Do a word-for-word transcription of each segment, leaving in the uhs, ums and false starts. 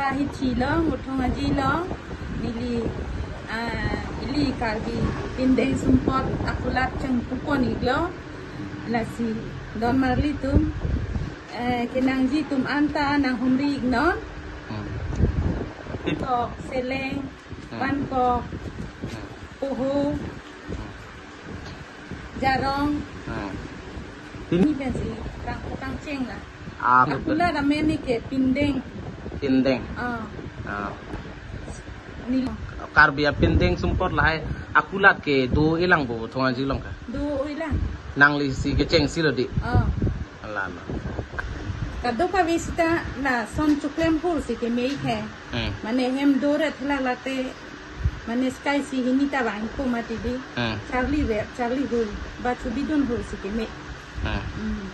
Ahi chilo, Muthong Aji lo, neli, ah, ili Karbi Pindeng Sumpot akulat chengpupon iklo, lasi don marli tum, eh, kenangji tum anta nanghumri iknon. Hmm. Kok, seleng, Hmm. Bangkok, Hmm. Poho, Hmm. Jarong. Hmm. Ini kan si, kang, kangcheng la. Ah, betul. Akulat amen ke Pindeng. Pindeng. Ah. Ah. Ni. Karbi a Pindeng Sumpot lahai akulat ke do-ilang bo Muthong Aji along ke. Do-ilang. Nanglisi kechengsi lo di. Ah. Ala na. Kadokave sita lason choklem hur si keme he. Hmm. Mane hem doret la late, mane sky si hini ta bang ko mati di. Hmm. Charli vet, charli hul, ba chubidun hul si keme. Hmm. Hmm.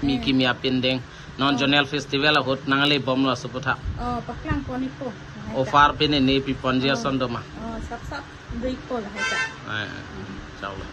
Mi Eh. Kimi a Pindeng. Non Oh. Zonal Festival ahut nangle bomlo aso aphuthak. Oh, paklang pon ikpo. Offer pine ne piponji Oh. ason doma. Oh, sap sap do ikpo lahai ta. Eh, eh. Chalo.